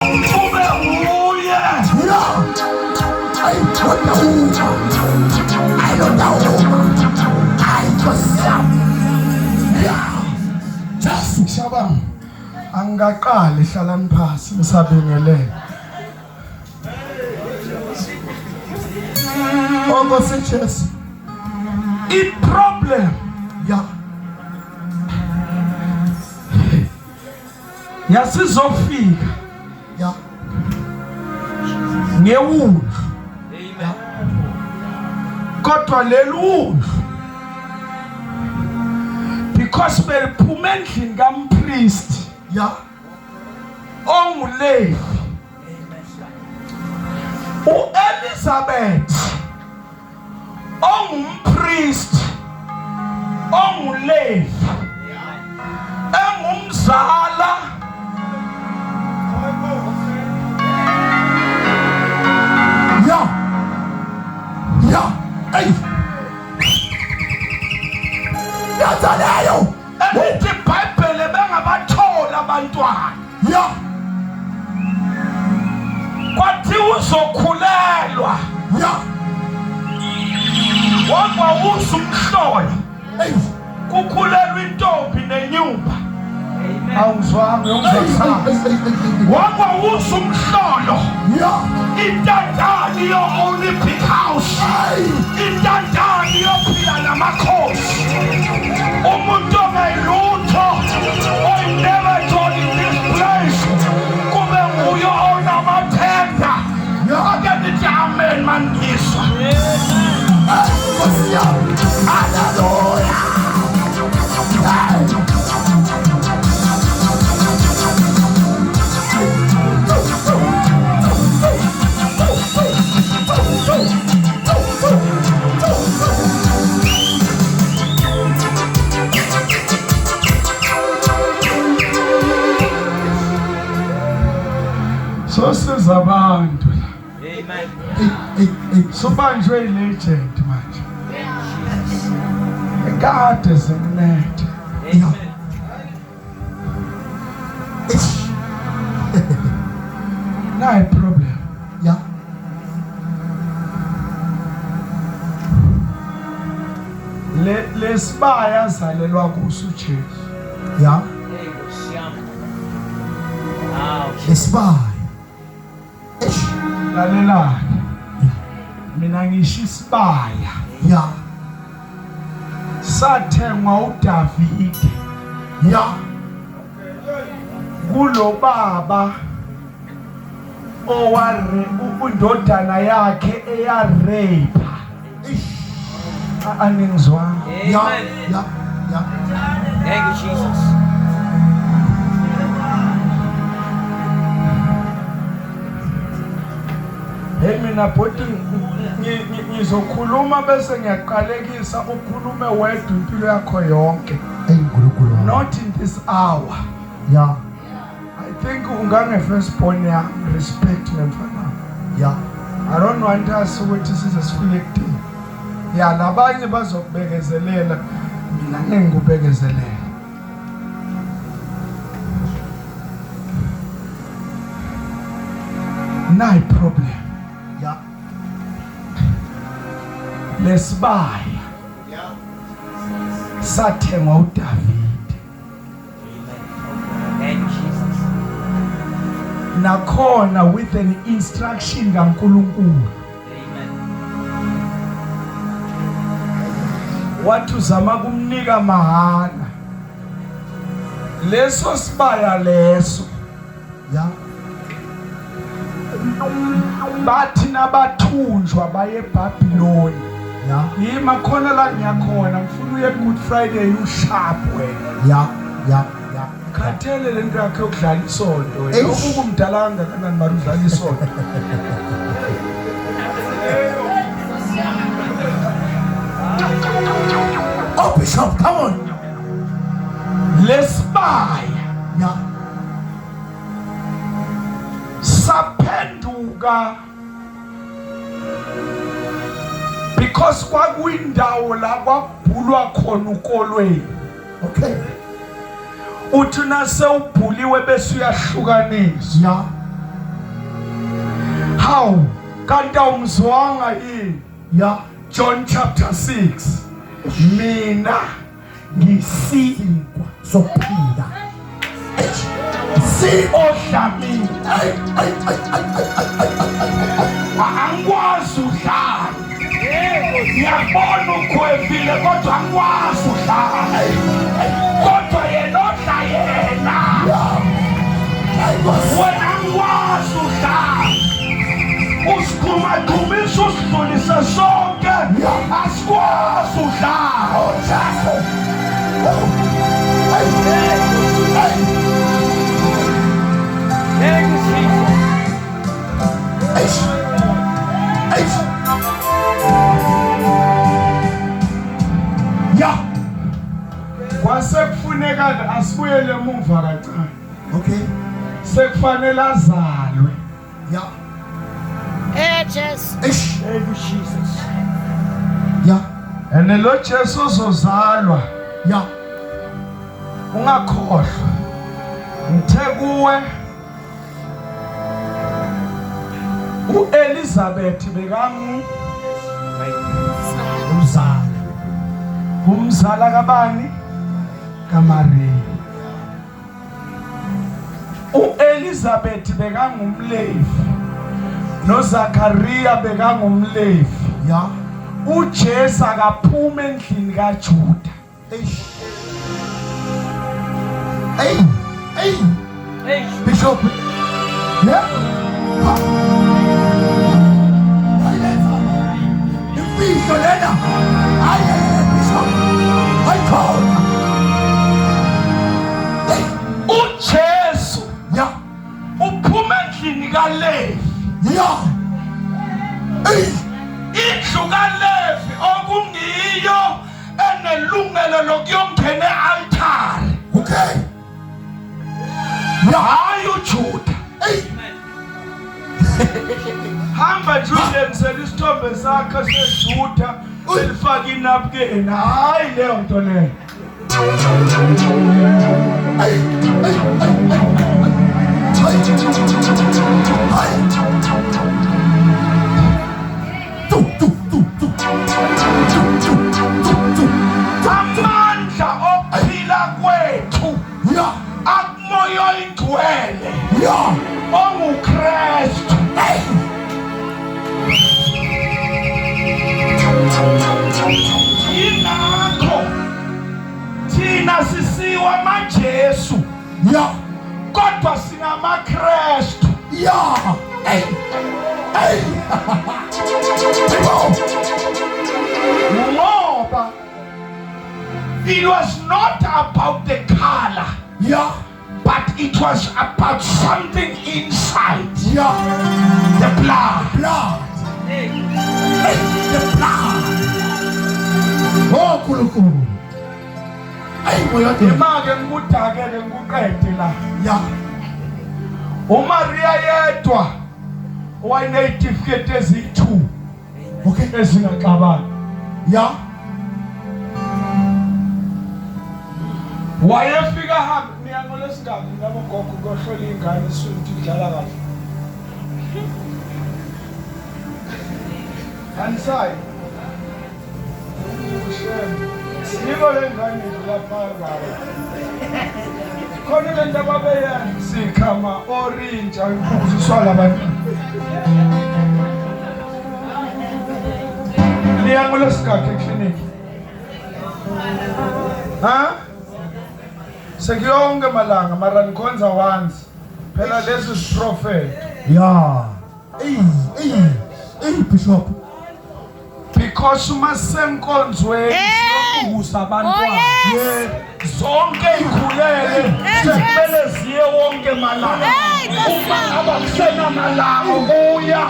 Ube nguye. Ya. Ayi kodwa uma. Ayi kodwa uma. Ayi Nkosi yami. Ya. Jesu. Shabang. Angikaqali hlalani phasi ngisabingelele. Oh Nkosi Jesu. I problem Ya. Yasizofika. Ya. Ngewundlu. Kodwa leli wundlu because beliphuma endlini kampriest Ya. onguLevi uElizabeth ongumpriest onguLevi engumzala Ya. Ya. Ey. Yenza leyo. Elithi iBhayibheli bengabathola abantwana. Ya. Kwathiwa uzokhulelwa. Ya. Wakwawusa umhlolo. Ey. Kukhulelwa intombi nenyumba. Awuzwanga uyongizwa. Wakwawusa umhlolo. Ya. Intandane yo only big house. Intandane yophila namakhosi. Umuntu ongayilutho oyinever join in this place. Kube nguye onamathenda. Ake nithi amen mangiswa. Nkosi yami. Hallelujah. Hey. So siza abantu la. Amen. Hey, hey, hey. Subanjwe ilegend manje. Kade zikunethe. Amen. Eish. Nayi problem. Ya. Le lesibaya azalelwa kuso uJesu. Ya. Hey, Nkosi yami. Wow. Lesibaya. Eish. Lalelani. Mina ngisho isibaya Ya. sathengwa uDavide Ya. kulobaba oware indodana yakhe eyarape. Eish. Aningizwanga. Ya. Amen. Ya. Ya. Thank you, Jesus. Hey mina bhuti ngizokhuluma bese ngiyaqalekisa ukhulume wedwa impilo yakho yonke. Ey Nkulunkulu wami. Not in this hour. Ya. I think ungange first born yami respect nemfana. Ya. I don't want us ukuthi size sifike ekudeni. Ya labanye bazokubekezelela mina ngeke ngikubekezelele. Nayi problem. Ya. Lesibaya sathengwa uDavide. Thank you, Jesus. Nakhona with an instruction kaNkuluNkulu. Amen. Wathi uzama kumnika mahala. Leso sibaya leso Ya. Bathi nabathunjwa baye eBhabhiloni. Ya. Yima khona la ngiyakhona ngifuna uye Good Friday usharp wena. Ya. Ya. Ya. Khathele lento yakhe yokudlala isonto wena. Eish. Ukuba umdala kangakanani mara udlala isonto. Oh Bishop, come on. Lesibaya Ya. Saphenduka because kwakuyindawo la kwakubhulwa khona ukolweni. Okay. Uthi nase ubhuliwe bese uyahlukaniswa. Ya. Hawu, kanti awumzwanga yini? Ya. John chapter 6. Mina ngisinkwa sokuphila. Si odla mina. Ay ay ay ay ay ay ay ay. Angikwazi udlala. Ngiyabona ukhwevile kodwa angikwazi udlala. Kodwa yena odla yena. Wena angikwazi udlala. Usigxumagxumisa usidlulise sonke. Asikwazi udlala. Jesu. Ay ay. Thank you, Jesus. Eish. Eish. Ya. Kwase kufuneka asibuyele emuva kancane. Okay. Sekufanele azalwe. Ya. Eh Jesu. Eish. Thank you, Jesus. Ya. Ene lo Jesu ozozalwa Ya. ungakhohlwa. Ngithe kuwe uElizabeth bekangu Umzala. umzala kabani kaMaria. uElizabeth bekangumLevi noZakaria bekangumLevi. Ya. uJesu akaphuma endlini kaJuda. Eish. Hey. Hey. Hey, Bishop. Yeah. Ha. Ayiletha. Imfihlo lena. Hayi Bishop. Ayikhona. Hey. uJesu Ya. uphuma endlini kaLevi. Ya. Hey. Indlu kaLevi okungiyo enelungelo lokuyongena e-altare. Okay. Ya. Hayi uJuda. Hey. Hamba nje uyenzele isithombe sakho seJuda selifaka inapkin. Hayi leyo nto leyo. Hey. Hey. Hey. Hey. Hey. Tu tu tu tu. Tu tu tu tu. Amandla okuphila kwethu Ya. akumoya oyingcwele Ya. onguKristu. Hey. Yingakho thina sisiwa maJesu Ya. kodwa singamaKristu. Ya. Hey. Hey. Yebo. Ngoba it was not about the color Ya. but it was about something inside Ya. the blood. Blood. hey. Hey, the blood. Oh, Nkulunkulu. Hey, moya ongcwele. Ima-ke ngikudakele ngikuqede la. Ya. uMaria yedwa wayeneyitifiketi eziyi-2 Okay. ezingaxabani. Ya. Wayefika hambe niya ngolwesingaki nabogogo kuyohlola iy'ngane esiswini ukuthi idlala kahle. Anisayi. Yiko le ngane idlula phakathi. Khona le nto ababeyenza sikha ama-orange ayiphuziswa labantu. Niya ngolwesingaki eklinikhi? Ha? Sekuyonke malanga mara nikhonza once. Phela lesi siprofet. Ya. Hey, hey. Hey, Bishop. Because uma senkonzweni Hey! siyobuza abantwana. Oh, yes. Zonke ikhulele sekumele ziye wonke malanga. Hey, Nkosi Uma yami. ngaba kusenamalanga okuya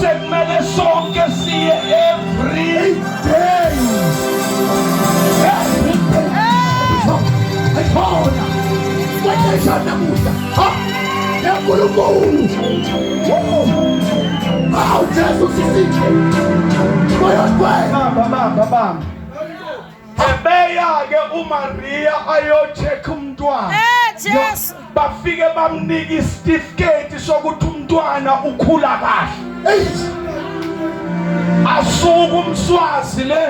sekumele sonke siye every Day. Every day. Bishop. Ayikhona. Kwexesha namuhla. Ha. yaNkulunkulu. Hawu Jesu sisithe. Moya ongcwele. Bamba bamba bamba. Ebeya ke uMaria ayocheck umntwana. Eh Jesu. Bafike bamnika isitifiketi sokuthi umntwana ukhula kahle. Asuka umswazi le.